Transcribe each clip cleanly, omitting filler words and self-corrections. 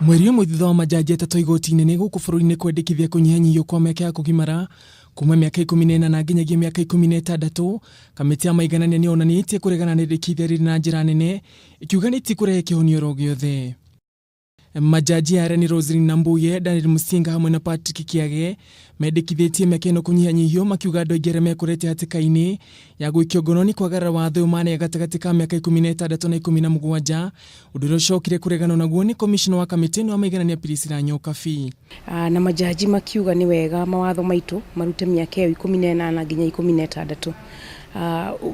Mweri ũmwe thutha wa majaji atatũ a igoti inene gũkũ bũrũri-inĩ kwendekithia kũnyihanyihio kwa mĩaka ya kũgimara kuma mĩaka 18 nginyagia mĩaka 16, kamĩtĩ ya maiganania nĩ yonanĩtie kũregana na irĩkithia rĩrĩ na njĩra nene, ĩkiuga nĩ itikũrehe kĩhonio oro gĩothe. Majaji arĩa nĩ Roselyn Nambuye, Daniel Musinga hamwe na Patrick Kiage mendekithĩtie mĩaka ĩno kũnyihanyihio makiuga andũ aingĩ arĩa mekorete hatĩka-inĩ ya gũikio ngono nĩ kwagarara watho ũyũ manega gatagatĩ ka mĩaka 16 na 17, ũndũ ũrĩa ũcokire kũreganwo naguo nĩ komishona wa kamĩtĩ ĩno ya maiganania Priscilla Nyokabi. Na majaji makiuga nĩ wega mawatho maitũ marute mĩaka ĩyo 18 nginya 16.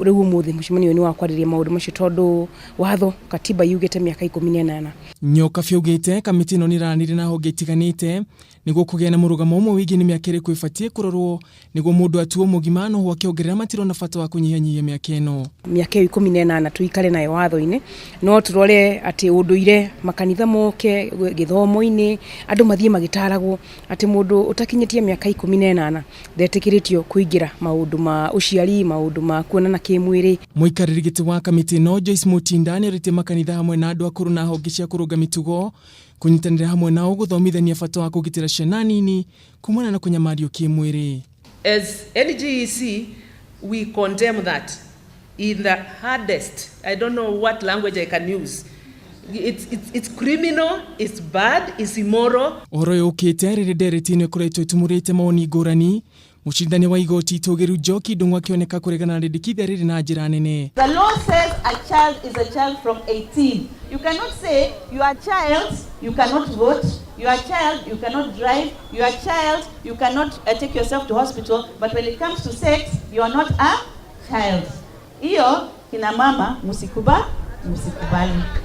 Rĩu ũmũthĩ mũcemanio ũyũ nĩ wa kwarĩrĩria maũndũ macio tondũ watho katiba yugĩte mĩaka 18. Nyokabi augĩte kamĩtĩ ĩno nĩ ĩraranĩria na honge itiganĩte nĩguo kũgĩa na mũrũgamo ũmwe wĩgiĩ nĩ mĩaka ĩrĩkũ ĩbatiĩ kũrorwo nĩguo mũndũ atuo mũgima, noho akĩongerera matirona bata wa kũnyihanyihia mĩaka ĩno. Mĩaka ĩyo 18 tũikare nayo watho-inĩ, no tũrore atĩ ũndũire makanitha moke gĩthomo-inĩ, andũ mathiĩ magĩtaragwo atĩ mũndũ ũtakinyĩtie mĩaka 18 ndetĩkĩrĩtio kũingĩra maũndũ ma ũciari, maũndũ ma kuonana kĩmwĩrĩ. Mũikarĩri gĩtĩ wa kamĩtĩ ĩno Joyce Mutinda nĩorĩtie makanitha hamwe na andũ akũrũ na honge cia kũrũnga mĩtugo kũnyitanĩra hamwe nao gũthomithania bata wa kũgitĩra ciana nini kumana na kũnyamario kĩmwĩrĩ. As NGEC, we condemn that in the hardest, I don't know what language I can use. It's criminal, it's bad, it's immoral. Ũhoro ũyũ ũkĩte rĩrĩ ndereti ĩno ĩkoretwo ĩtumũrĩte mawoni ngũrani, mũcindania wa igoti itũgĩru Njoki Ndung'u akĩoneka kũregana na rĩndĩkithia rĩrĩ na njĩra nene. The law says a child is a child from 18. You cannot say you are a child, you cannot vote, you are a child, you cannot drive, you are a child, you cannot take yourself to hospital, but when it comes to sex, you are not a child. Hiyo kina mama msikubali.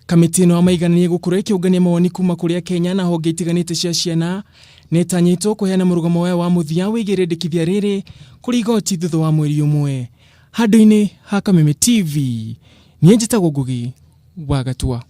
Kamĩtĩ ĩno ya maiganania ĩgũkorwo ĩkĩũngania mawoni kuma kũrĩ Akenya na honge itiganĩte cia ciana nĩ ĩtanyĩtwo kũheana mũrũgamo wayo wa mũthia wĩgiĩ rĩndĩkithia rĩrĩ kũrĩ igoti thutha wa mweri ũmwe. Handũ-inĩ ha Kameme TV, niĩ njĩtagwo Ngugi wa Gatua.